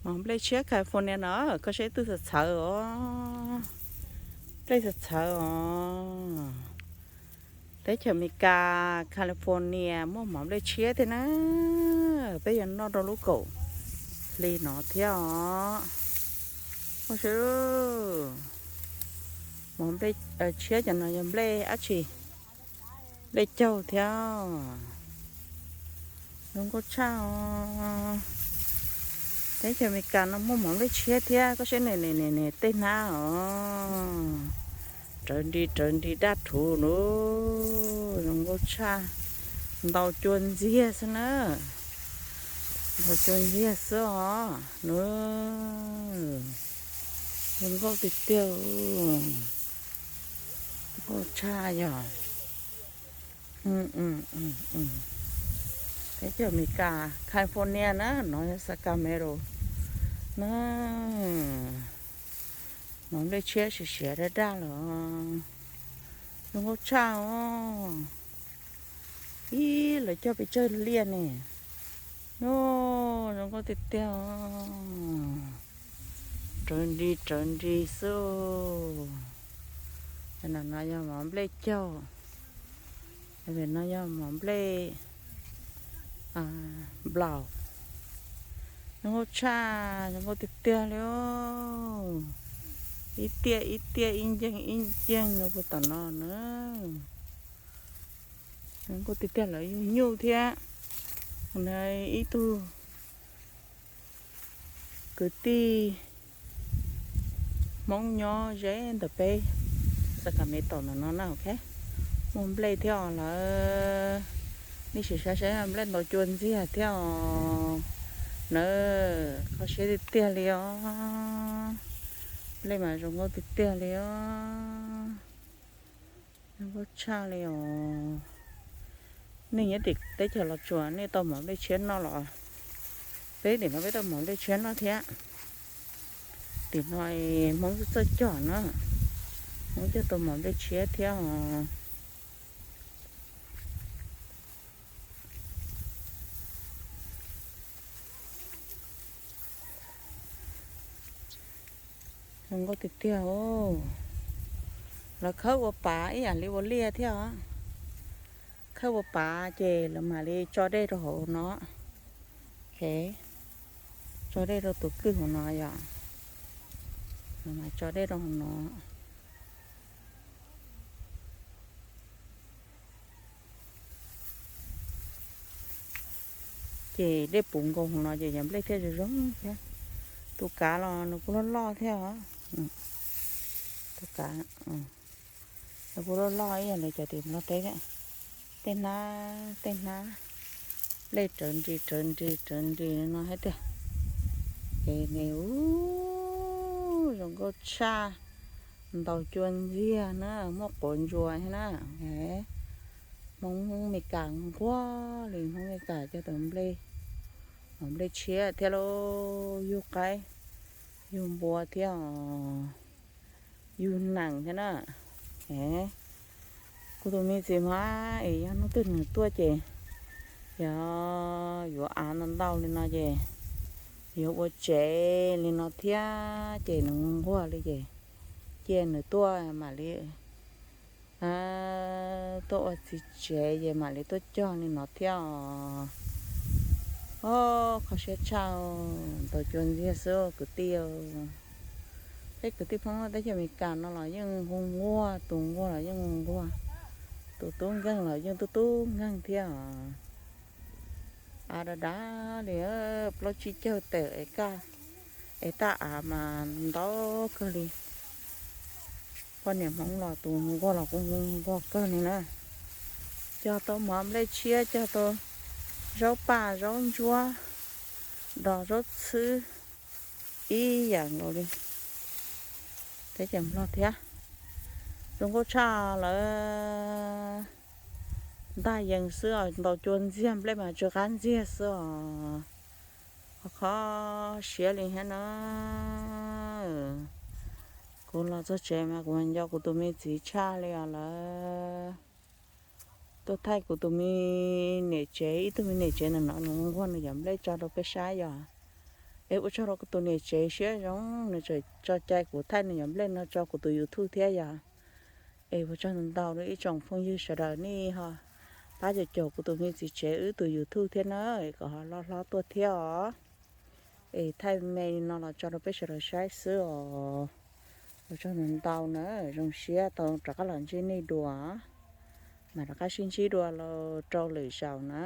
Mov nplej tshiab California no, koj saib twb txawv txawv os. Nplej txawv txawv os. Teb chaws Amelikas California muaj mov nplej tshiab thiab na. Peb yuav noj rau lub kaum hli no thiab os. Ua si, mov nplej tshiab cov no yog nplej dab tsi? Nplej caug thiab. Zoo nkauj tshaj os. Teb chaws Amelikas no muaj mov nplej tshiab thiab, koj saib ne, tej hnab os. Rawv nris rawv nris daj rhuv lawm. Zoo nkauj tshaj. Ntaus cua ntxiag xwb na. Ntaus cua ntxiag xwb os. Zoo nkauj tiag tiag. Nkauj tshaj yog. Teb chaws Amelikas California na, no yog Sacramento na. Mov nplej tshiab siav siav daj daj lawm. Zoo nkauj tshaj os. Ib, lawv coj pes tsawg liaj ne. Zoo nkauj tiag tiag. Rawv nris rawv nris xwb. No yog mov nplej caug. No yog mov nplej nplaum. Zoo nkauj tshaj, zoo nkauj tiag tiag li. Ib tiaj ib tiaj, ib nceeg ib nceeg no puag tom no na. Zoo nkauj tiag tiag, lawv yug nyuj thiab. No ib tug kwv tij Hmoob nyob ze ntawm peb Sacramento ntawm no na, ok. Muaj nplej thiab os lawm. Nej sim saib saib, nplej ntaus cua ntxiag thiab os. Na, kho siab tiag tiag li os. Nplej mas zoo nkauj tiag tiag li os. Zoo nkauj tshaj li os. Nej nyob tim teb chaws Los Tsuas nej tau mov nplej tshiab noj los? Peb tim no peb tau mov nplej tshiab noj thiab. Tim no Hmoob txawj cog na, Hmoob cog tau mov nplej tshiab thiab os. Zoo nkauj tiag tiag. Lawv khawb ua pav ib yam li ua liaj thiab os. Khawb ua pav ces lawv mam li tso dej rau hauv no. Ok, tso dej rau tus kwj hauv no yom. Lawv mam tso dej rau hauv no. Ces dej puv nkaus hauv no ces yog nplej thiaj zoo zoo thiab. Tus kav los nws kuj loj loj thiab os. Tus kav nws kuj loj loj ib yam li cov tim Nplog teb. Tej hnab tej hnab nplej rawv nris rawv nris rawv nris no thiab tiag. Ces nws ub zoo nkauj tshaj, ntaus cua ntxiag na, muaj quav ntsuas thiab na. Hmoob Meskas nquag li, Hmoob Meskas cog tau nplej, nplej tshiab thiab lauj, yug qaib yug npua thiab os, yug nees thiab na. Kuv tus me txiv hmab es yog hnub twg nws tuaj ces yog yuav av ntau ntau li no ces yuav ua tsev li no thiab ces nws nquag li ces cia nws tuaj mam li tuaj ua txiv tsev ces mam li tuaj cog li no thiab os. Os, kho siab tshaj, ntaus cua ntxiag xwb kwv tij. Peb kwv tij Hmoob teb chaws Amelikas no los yeej nquag nquag, tus nquag los yeej nquag nquag, tus tub nkeeg los yeej tub tub nkeeg thiab os. Av dav dav li, plaub tsib caug tawm es kaj, es taj av mas ntau kawg li. Poj niam Hmoob los tus nquag los kuj nquag kawg li na. Cog tau mov nplej tshiab, cog tau zaub paj zaub ntsuab, dos zaub txhwb ib yam nkaus li teb chaws Nplog thiab. Zoo nkauj tshaj lawm. Ntag yees xwb os, ntaus cua ntxiag nplej mas tsw qab ntxiag xwb os. Kho siab li thiab na. Kuv los txog tsev mas kuv nco kuv tus me txiv tshaj li os lawm. Tuaj thaij kuv tus me niam tsev, ib tug me niam tsev ntawm no nws nquag nws cov nplej tso rau peb saib yom. Es ua tsaug rau kuv tus niam tsev siab zoo, nws tseem tso cai kuv thaij nws cov nplej no tso kuv tus YouTube thiab yom. Es ua tsaug ntau ntau rau ib tsoom phooj ywg sawv daws nej ho pab caum caum kuv tus me txiv tsev wb tus YouTube thiab na, es kom ho loj hlob tuaj thiab os. Es thaij me no los tso rau peb sawv daws saib xwb os. Ua tsaug ntau ntau na, zoo siab tau rov qab los ntsib nej dua, mas rov qab sib ntsib dua rau lwm zaus na.